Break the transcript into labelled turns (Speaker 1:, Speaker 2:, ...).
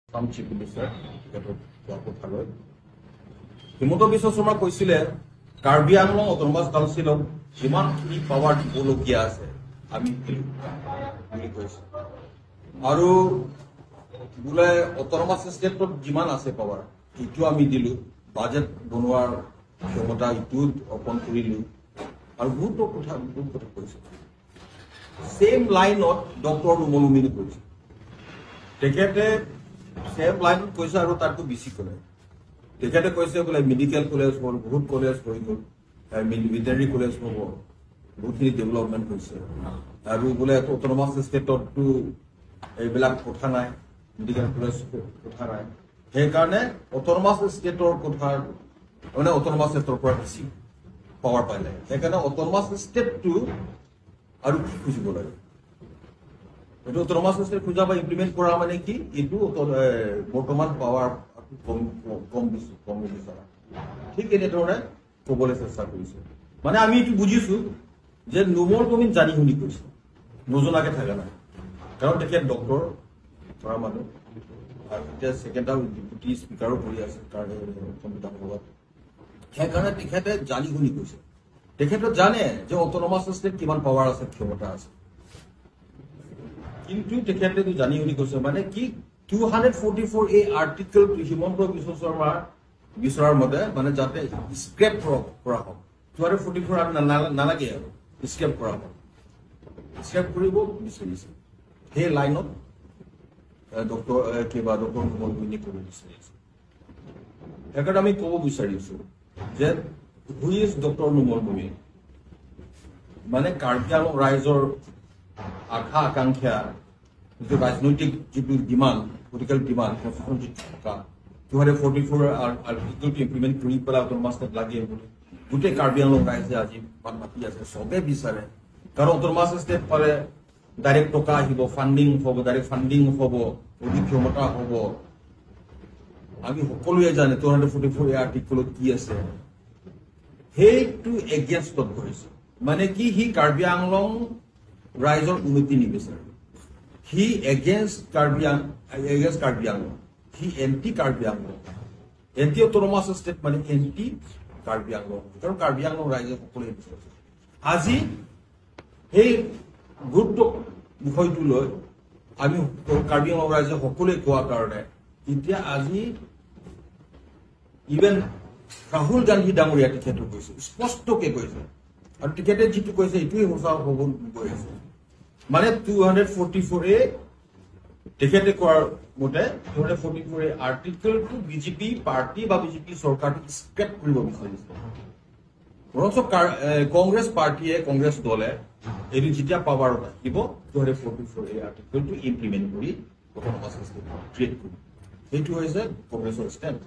Speaker 1: Assam chief minister তেখেতৰ কোৱা কথালৈ হিমন্ত বিশ্ব শৰ্মা কৈছিলে, কাৰ্বি আংলং অট'নমাছ কাউন্সিলক যিমানখিনি পাৱাৰ দিবলগীয়া আছে আমি দিলো বুলি কৈছে। আৰু বোলে অট'নমাছ ষ্টেটত যিমান আছে পাৱাৰ, সেইটো আমি দিলো। বাজেট বনোৱাৰ ক্ষমতা ইটোও অৰ্পণ কৰিলো আৰু বহুত কথা কৈছে। ছেম লাইনত ডক্টৰ নুমল গোমেনে কৈছে। তেখেতে ছেম লাইনত কৈছে আৰু তাতকৈ বেছি ক'লে। তেখেতে কৈছে বোলে মেডিকেল কলেজ হ'ল, বহুত কলেজ হৈ গ'ল, ভেটেনাৰী কলেজ হ'ব, বহুতখিনি ডেভেলপমেণ্ট হৈছে। আৰু বোলে অট'নমাছ ষ্টেটততো এইবিলাক কথা নাই, মেডিকেল কলেজ কথা নাই। সেইকাৰণে অট'নমাছ ষ্টেটৰ কথা, মানে অট'নমাছ ষ্টেটৰ পৰা বেছি পাৱাৰ পালে, সেইকাৰণে অট'নমাছ ষ্টেটটো আৰু কি খুজিব লাগে? এইটো অট'নমাছ ষ্টেট খোজা বা ইমপ্লিমেণ্ট কৰা মানে কি? এইটো বৰ্তমান পাৱাৰ কম কম কম বিচৰা। ঠিক এনেধৰণে ক'বলৈ চেষ্টা কৰিছে। মানে আমি এইটো বুজিছো যে নুমল গোমেন জানি শুনি কৈছে, নজনাকে থকা নাই। কাৰণ তেখেত ডক্টৰ কৰা মানুহ আৰু এতিয়া ছেকেণ্ড ডেপুটি স্পীকাৰো কৰি আছে সংবিধান সভাত। সেইকাৰণে তেখেতে জানি শুনি কৈছে। তেখেতে জানে যে অট'নমাছ ষ্টেট কিমান পাৱাৰ আছে, ক্ষমতা আছে। কিন্তু তেখেতে জানি শুনি কৈছে মানে কি, 244 এই আৰ্টিকেলটো হিমন্ত বিশ্ব শৰ্মাৰ বিচৰাৰ মতে মানে যাতে স্ক্ৰেপ কৰা হওক, 244 আৰু নালাগে আৰু স্ক্ৰেপ কৰা হওক, স্ক্ৰেপ কৰিব বিচাৰিছে। সেই লাইনত ডক্টৰ কিবা ডক্টৰ নুমল গোমেনে ক'ব বিচাৰিছে। সেইকাৰণে আমি ক'ব বিচাৰিছো যে who is Doctor Numal Gomen? মানে কাৰ্বি আংলং ৰাইজৰ আশা আকাংক্ষা, যিটো ৰাজনৈতিক যিটো ডিমাণ্ড, পলিটিকেল ডিমাণ্ড, কনষ্টিটিউশ্যন যিটো থকা 244 আৰ্টিকলটো ইমপ্লিমেণ্ট কৰি পেলাই অট'নমাছ ষ্টেট লাগে বুলি গোটেই কাৰ্বি আংলং ৰাইজে আজি মাত মাতি আছে, চবে বিচাৰে। কাৰণ অট'নমাছ ষ্টেট পালে ডাইৰেক্ট টকা আহিব, ফাণ্ডিং হ'ব, ডাইৰেক্ট ফাণ্ডিং হ'ব, অধিক ক্ষমতা হ'ব। আমি সকলোৱে জানে 244 আৰ্টিকলত কি আছে। সেইটো এগেইনষ্টত গৈছে। মানে কি, সি কাৰ্বি আংলং ৰাইজৰ উন্নতি নিবিচাৰে। সি এগেইনষ্ট কাৰ্বি আংলং, সি anti Karbi Anglong, anti autonomous state, মানে এণ্টি কাৰ্বি আংলং। কাৰণ কাৰ্বি আংলং ৰাইজে সকলোৱে বিচাৰিছে। আজি সেই গুৰুত্ব বিষয়টো লৈ আমি কাৰ্বি আংলং ৰাইজে সকলোৱে কোৱাৰ কাৰণে এতিয়া আজি ইভেন ৰাহুল গান্ধী ডাঙৰীয়া তেখেতো কৈছে, স্পষ্টকে কৈছে। আৰু তেখেতে যিটো কৈছে এইটোৱে সঁচা হ'ব গৈ আছে। মানে 244 এ, তেখেতে কোৱাৰ মতে 244 এ আৰ্টিকলটো বিজেপি পাৰ্টি বা বিজেপি চৰকাৰটো স্ক্ৰেপ কৰিব বিচাৰিছে। বৰঞ্চ কংগ্ৰেছ পাৰ্টীয়ে, কংগ্ৰেছ দলে এইটো যেতিয়া পাৱাৰত আহিব, 244 এ আৰ্টিকলটো ইমপ্লিমেণ্ট কৰি অট'নমাছ ক্ৰিয়েট কৰিব। সেইটো হৈছে কংগ্ৰেছৰ ষ্টেণ্ড।